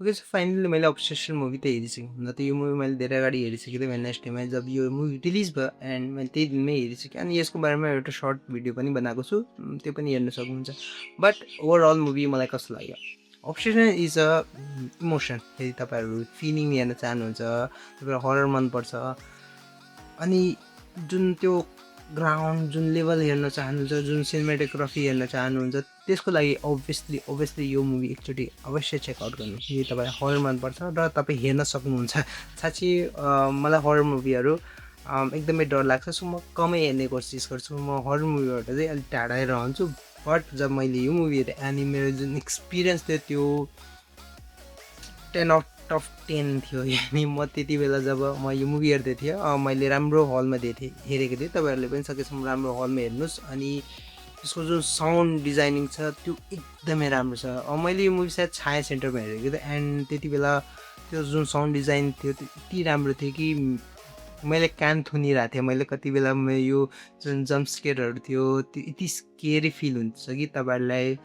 okay so finally मैले obsession movie त हेरिसकेँ हुन त यो मुभी मैले धेरै अगाडि हेरिसकेको थिएँ वेडनेसडेमा जब यो मुभी रिलिज भयो एन्ड मैले त्यही दिनमै हेरिसकेँ अनि यसको बारेमा एउटा सर्ट भिडियो पनि बनाएको छु त्यो पनि हेर्न सक्नुहुन्छ बट ओभरअल मुभी मलाई कस्तो लाग्यो अब्सेसन इज अ इमोसन यदि तपाईँहरू फिलिङ हेर्न चाहनुहुन्छ तपाईँलाई हरर मनपर्छ अनि जुन त्यो ग्राउन्ड जुन लेभल हेर्न चाहनुहुन्छ जुन सिनेमेटोग्राफी हेर्न चाहनुहुन्छ त्यसको लागि ओभियसली यो मुभी एकचोटि अवश्य चेकआउट गर्नु यदि तपाईँ हरर मनपर्छ र तपाईँ हेर्न सक्नुहुन्छ साँच्चै मलाई हरर मुभीहरू एकदमै डर लाग्छ सो म कमै हेर्ने कोसिस गर्छु म हरर मुभीबाट चाहिँ अलिक टाढै रहन्छु बट जब मैले यो मुभी हेरेँ अनि मेरो जुन एक्सपिरियन्स थियो त्यो 10 आउट अफ 10 थियो यानि म त्यति बेला जब म यो मुभी हेर्दै थिएँ मैले राम्रो हलमा हेरेको थिएँ तपाईँहरूले पनि सकेसम्म राम्रो हलमा हेर्नुहोस् अनि त्यसको जुन साउन्ड डिजाइनिङ छ त्यो एकदमै राम्रो छ मैले यो मुभी सायद छाया सेन्टरमा हेरेको थिएँ एन्ड त्यति बेला त्यो जुन साउन्ड डिजाइन थियो त्यो यति राम्रो थियो कि मैले कान थुनिरहेको थिएँ मैले कति बेला यो जुन जम्पस्केयरहरू थियो त्यो यति स्केरी फिल हुन्छ कि तपाईँहरूलाई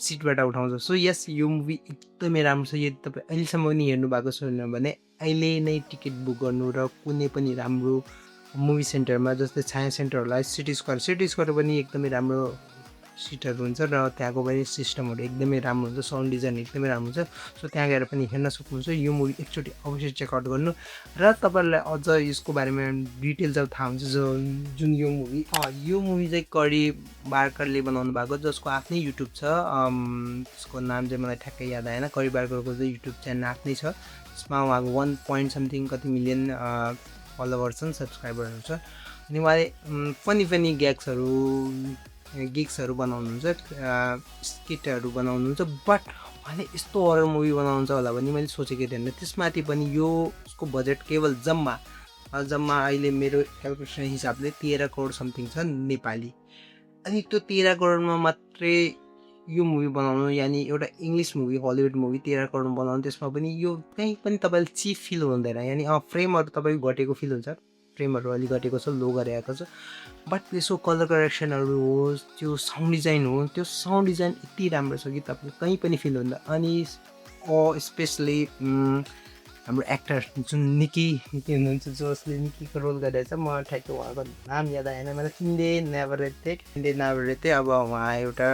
सिटबाट उठाउँछ सो यस यो मुभी एकदमै राम्रो छ यदि तपाईँ अहिलेसम्म पनि हेर्नु भएको छैन भने अहिले नै टिकट बुक गर्नु र कुनै पनि राम्रो मुभी सेन्टरमा जस्तै छाया सेन्टर होला सिटी स्क्वायर पनि एकदमै राम्रो सिटहरू हुन्छ र त्यहाँको पनि सिस्टमहरू एकदमै राम्रो हुन्छ साउन्ड डिजाइन एकदमै राम्रो हुन्छ सो त्यहाँ गएर पनि हेर्न सक्नुहुन्छ यो मुभी एकचोटि अवश्य चेकआउट गर्नु र तपाईँहरूलाई अझ यसको बारेमा डिटेल जब थाहा हुन्छ जुन यो मुभी चाहिँ करी बार्करले बनाउनु भएको जसको आफ्नै युट्युब छ त्यसको नाम चाहिँ मलाई ठ्याक्कै याद आएन करी बार्करको चाहिँ युट्युब च्यानल आफ्नै छ त्यसमा उहाँको 1 पोइन्ट समथिङ कति मिलियन फलोवर्स छन् सब्सक्राइबरहरू छ अनि उहाँले फनी गिग्सहरू बनाउनुहुन्छ स्किटहरू बनाउनुहुन्छ बट उहाँले यस्तो हरर मुभी बनाउनुहुन्छ होला भने मैले सोचेको थिएन त्यसमाथि पनि यो उसको बजेट केवल जम्मा अहिले मेरो क्यालकुलेसन हिसाबले 13 करोड समथिङ छ नेपाली अनि त्यो 13 करोडमा मात्रै यो मुभी बनाउनु यानि एउटा English movie Hollywood movie 13 crore बनाउनु त्यसमा पनि यो कहीँ पनि तपाईँले चिप फिल हुँदैन यानि फ्रेमहरू तपाईँको घटेको फिल हुन्छ फ्रेमहरू अलिक घटेको छ लो गरेको छ बट त्यसको कलर करेक्सनहरू होस् त्यो साउन्ड डिजाइन हो त्यो साउन्ड डिजाइन यति राम्रो छ कि तपाईँले कहीँ पनि फिल हुँदैन अनि स्पेसली हाम्रो एक्टर जुन निकी हुनुहुन्छ जसले निकीको रोल गरिरहेछ म ठ्याक्कै उहाँको नाम याद आएन मलाई चिन्डे नाभरेते अब उहाँ एउटा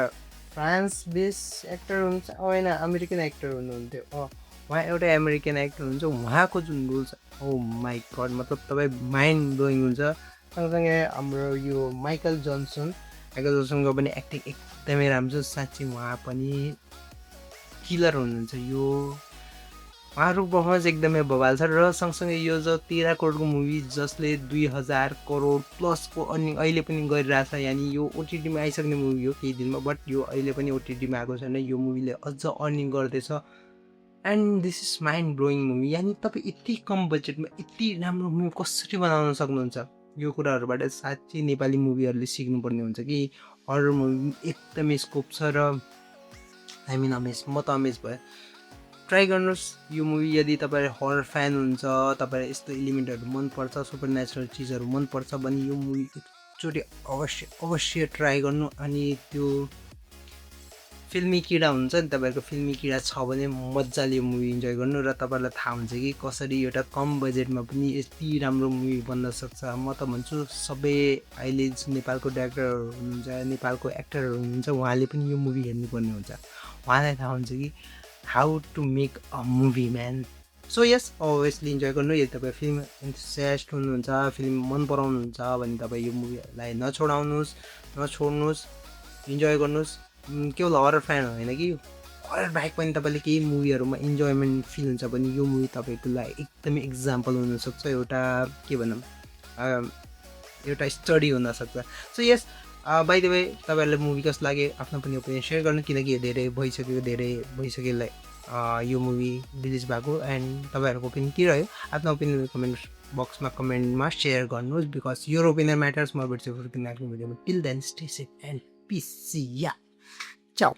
फ्रान्स बेस एक्टर हुनुहुन्छ होइन अमेरिकन एक्टर हुनुहुन्थ्यो उहाँ एउटा अमेरिकन एक्टर हुनुहुन्छ उहाँको जुन रोल छ ओ माई गड मतलब तपाईँ माइन्ड ब्लोइङ हुन्छ सँगसँगै हाम्रो यो माइकल जोन्सनको पनि एक्टिङ एकदमै राम्रो छ साँच्चै उहाँ पनि किलर हुनुहुन्छ यो उहाँहरूको पर्फर्मेन्स एकदमै बवाल छ र सँगसँगै यो जो 13 करोडको मुभी जसले 2000 करोड प्लसको अर्निङ अहिले पनि गरिरहेछ यानि यो ओटिटीमा आइसक्ने मुभी हो केही दिनमा बट यो अहिले पनि ओटिटीमा आएको छैन यो मुभीले अझ अर्निङ गर्दैछ and this is mind blowing movie यानि तपाईँ यति कम बजेटमा यति राम्रो मुभी कसरी बनाउन सक्नुहुन्छ यो कुराहरूबाट साँच्चै नेपाली मुभीहरूले सिक्नुपर्ने हुन्छ कि हरर मुभी एकदमै स्कोप छ र म त अमेज भएँ ट्राई गर्नुहोस् यो मुभी यदि तपाईँ हरर फ्यान हुन्छ तपाईँलाई यस्तो एलिमेन्टहरू मनपर्छ सुपर नेचुरल चिजहरू मनपर्छ भने यो मुभी एकचोटि अवश्य ट्राई गर्नु अनि त्यो फिल्मी किडा हुन्छ नि तपाईँहरूको फिल्मी किडा छ भने मजाले यो मुभी इन्जोय गर्नु र तपाईँलाई थाहा हुन्छ कि कसरी एउटा कम बजेटमा पनि यति राम्रो मुभी बन्न सक्छ म त भन्छु सबै अहिले नेपालको डाइरेक्टरहरू हुनुहुन्छ नेपालको एक्टरहरू हुनुहुन्छ उहाँले पनि यो मुभी हेर्नुपर्ने हुन्छ उहाँलाई थाहा हुन्छ कि how to make a movie man so yes obviously enjoy गर्नु यदि तपाईँ फिल्म इन्थुसियास्ट हुनुहुन्छ फिल्म मन पराउनुहुन्छ भने तपाईँ यो मुभीलाई नछोड्नुहोस् इन्जोय गर्नुहोस् केवल हरर फ्यान होइन कि हरर बाहेक पनि तपाईँले केही मुभीहरूमा इन्जोयमेन्ट फिल हुन्छ भने यो मुभी तपाईँको लागि एकदमै इक्जाम्पल हुनसक्छ एउटा के भनौँ एउटा स्टडी हुनसक्छ so yes by the way तपाईँहरूलाई मुभी कस्तो लाग्यो आफ्नो पनि ओपिनियन सेयर गर्नु किनकि धेरै भइसक्यो यो मुभी रिलिज भएको एन्ड तपाईँहरूको ओपिनियन के रह्यो आफ्नो ओपिनियन कमेन्ट बक्समा कमेन्टमा सेयर गर्नुहोस् बिकज योर ओपिनियन म्याटर्स म भेट्छु भिडियोमा till then stay safe and peace yeah Chou